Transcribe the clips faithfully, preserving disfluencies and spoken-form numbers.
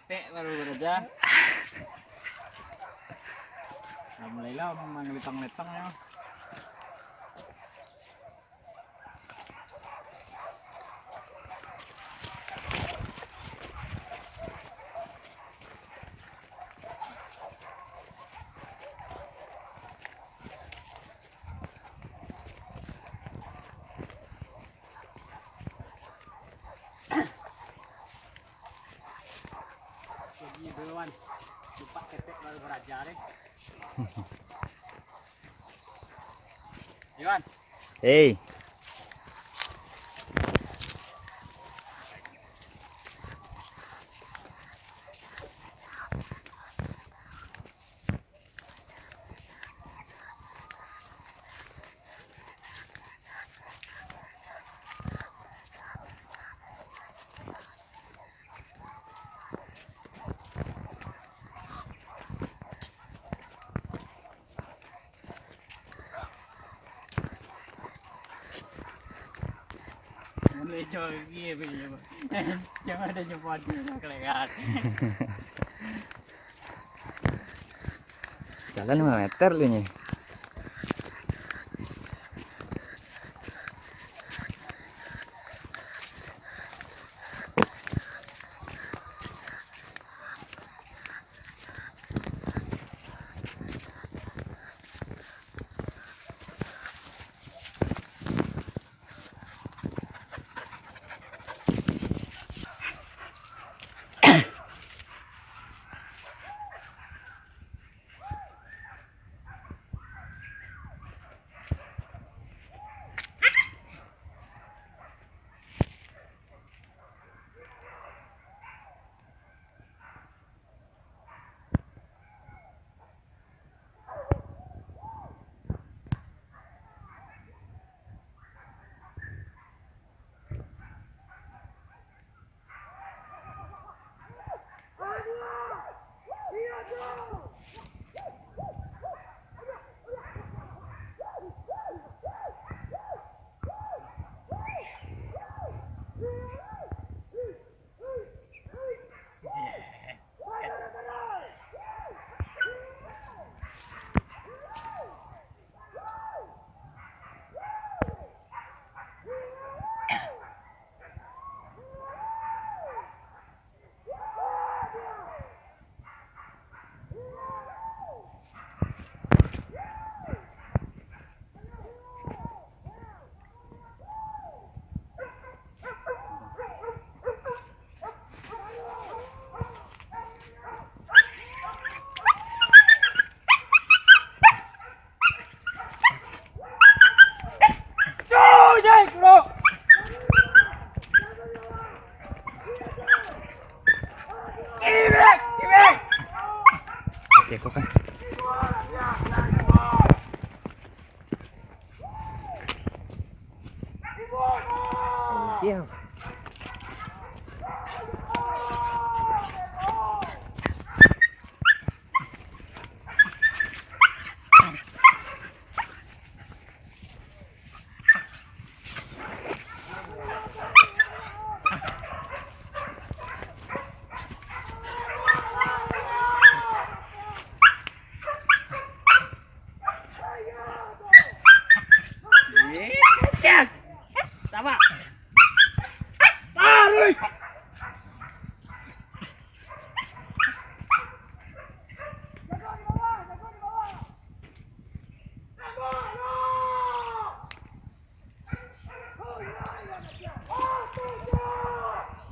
Tek baru baraja. Lah mulailah manglitang-litang nyo. Jadi, Iwan, lupa ketek baru baraja deh. Iwan. Hei. Boleh joget, boleh joget. Jangan ada nyoba dulu lah, kelekat. Jalan lima meter lu ni. Oke, kok kan. Diam.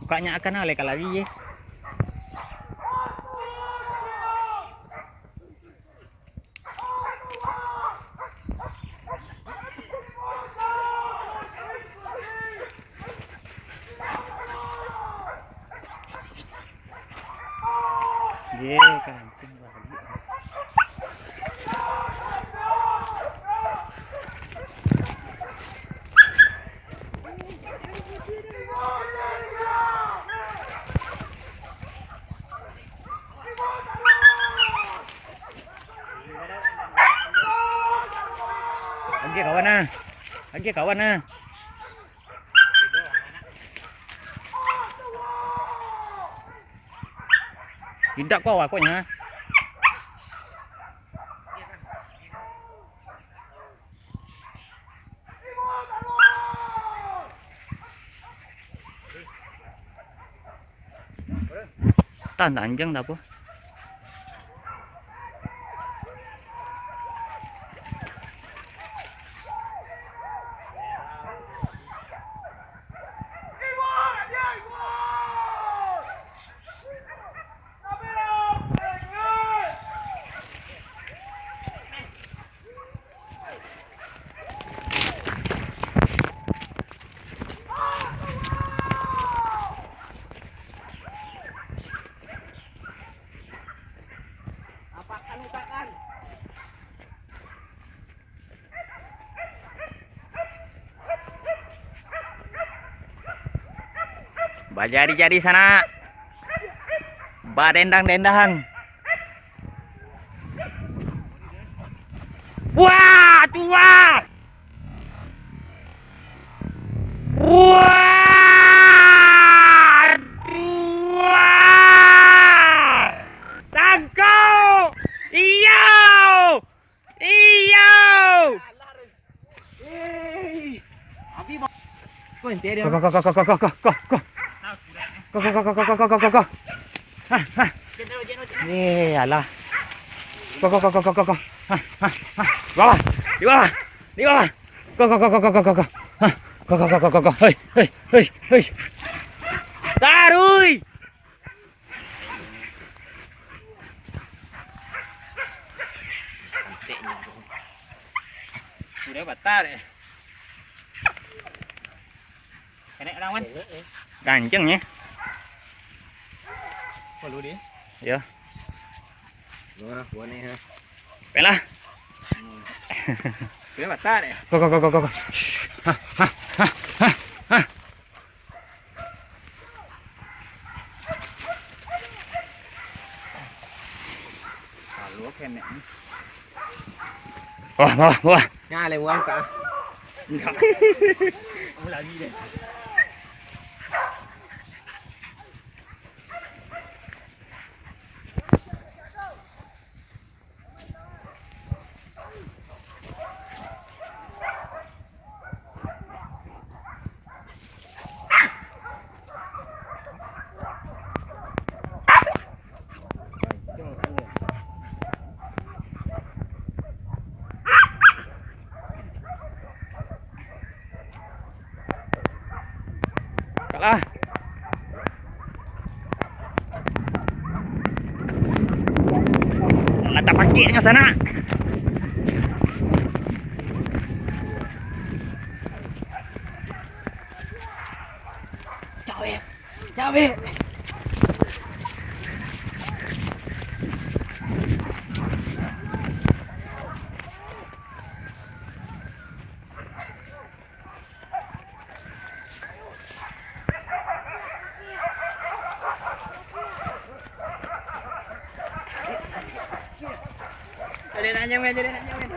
Bukaknyo akan oleh kalari ye. Ye, kan. Oke, kawan ah. Oke, kawan ah. Tidak kau awak kau nya. Tan anjing dah apa? Bajadi-jadi sanak. Badendang-dendang. Wah, tuah. Wah, tuah. Tangkau. Iyo. Iyo. Ko, ko, ko, ko, ko, ko. Ko, ko, ko, ko, ko, ko, ko. Hah, hah. Eh, alah. Ko, ko, ko, ko, ko, ko, ko. Hah, hah, hah. Di bawah. Di bawah. Di bawah. Ko, ko, ko, ko, ko, ko, ko. Hah. Ko, ko, ko, ko, ko, ko. Hei, hei, hei, hei. Taruih. Udah batal, eh. Enak orang, Wan. Enak, eh. Ganjeng, ya. Perlu dia. Ya. Wah, buah ni, ha. Pelah. Hmm. Dia batal, eh. Ko, ko, ko, ko, ko, ko. Hah, hah, hah, hah, hah. Kalau kenek ni. Wah, wah, wah. Nah, lewat ka. Enggak. Mau lari deh. Kalah. Lah tapakik dengan sanak. Cawek. Cawek. Jaleh nak nyaman, jaleh nak nyaman.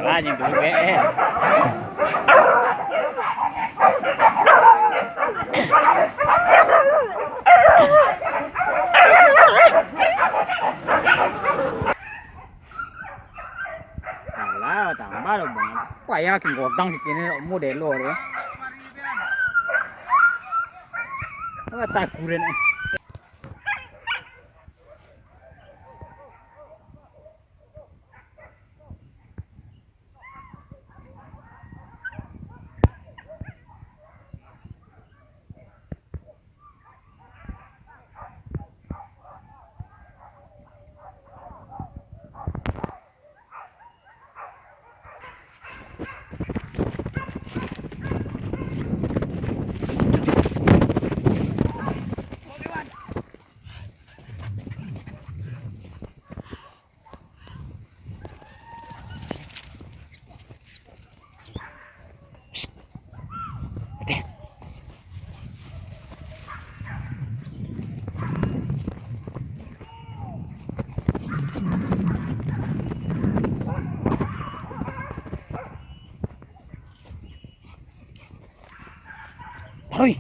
Lah, nyentuh be, eh. Alah, tambah lo, Bang. Payah kin godang kini model lo. Apa takuran, eh? Oi.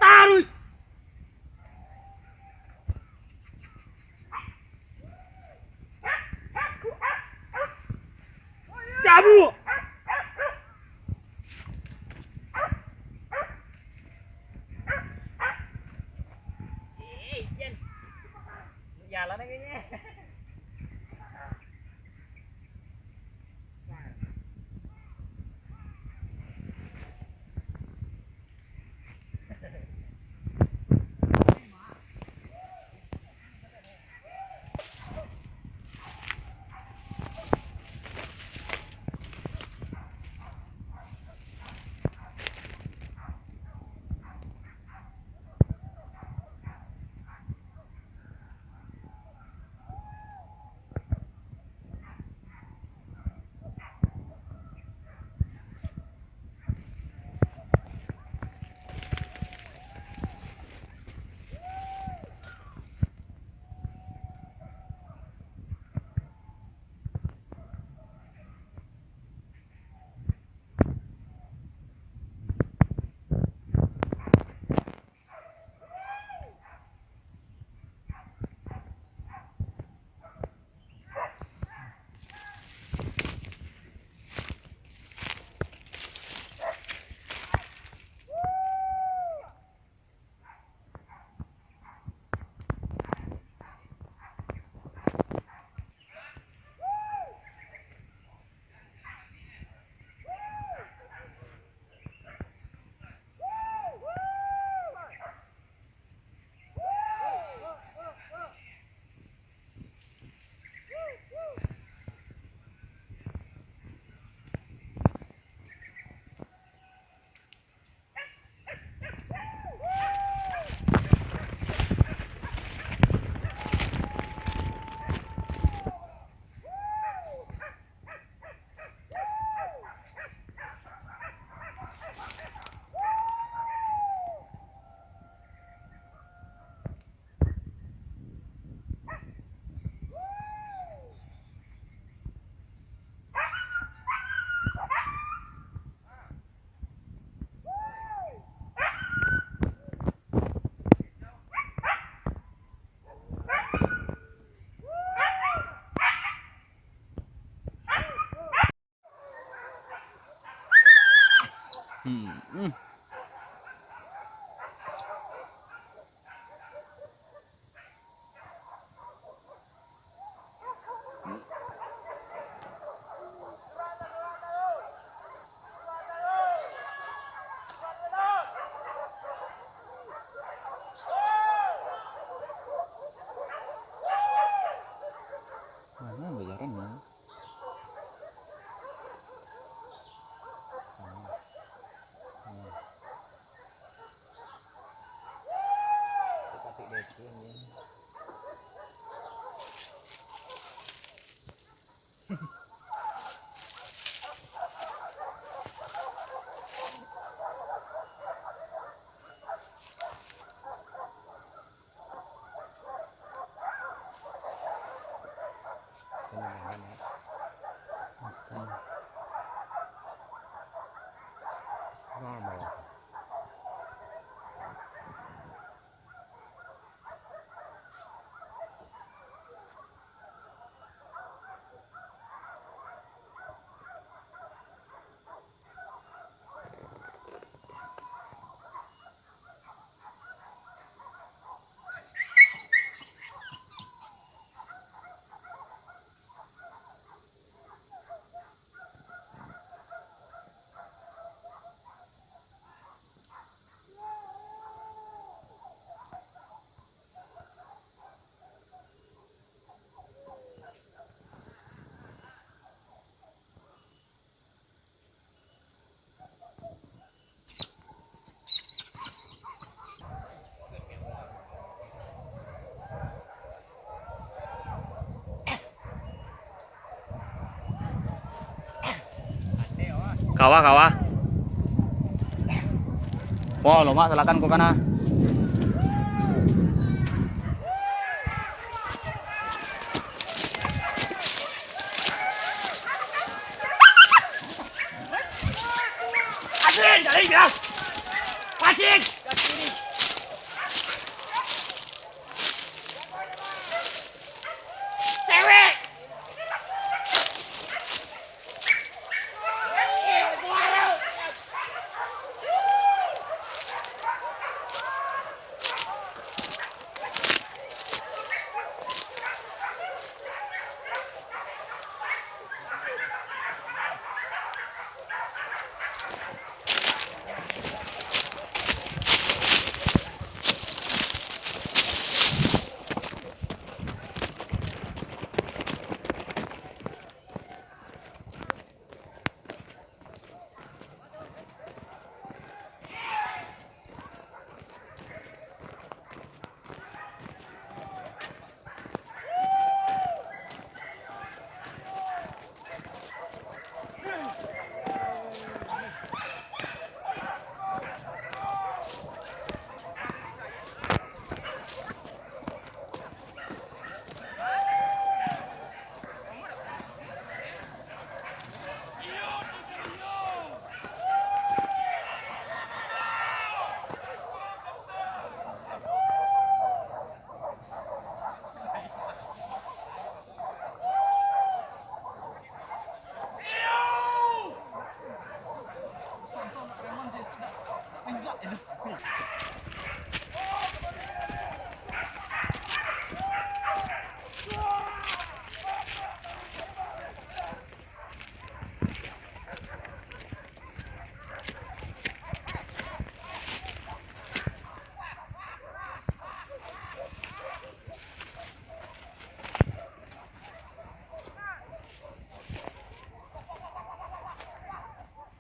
Taruih. Cabut. Jalan lagi ni. Hmm. Mana bajalan ni? Kawah, kawah. Wah, lomak, silakan ko kana. Pancing, cari dia. Pancing. Cewek.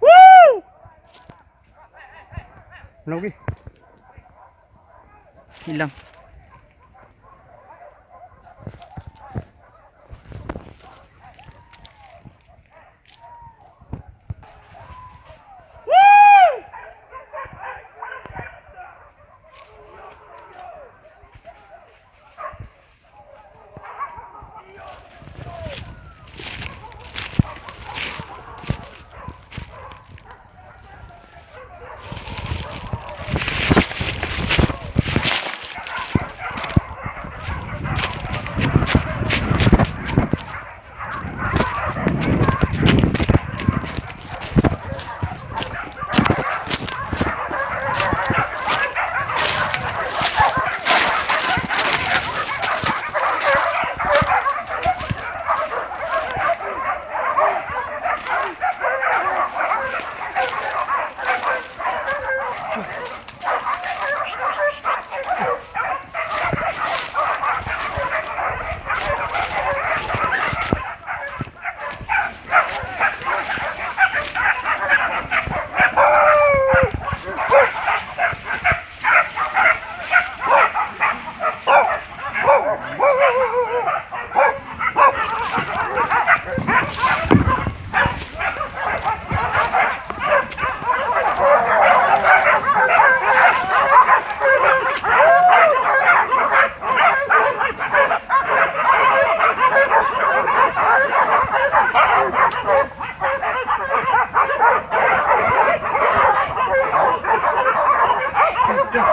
Woo! Mana pergi? Hilang.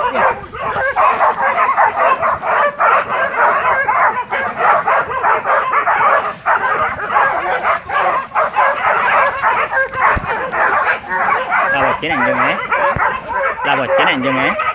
Lah bocin anjing, eh. Lah bocin anjing, eh.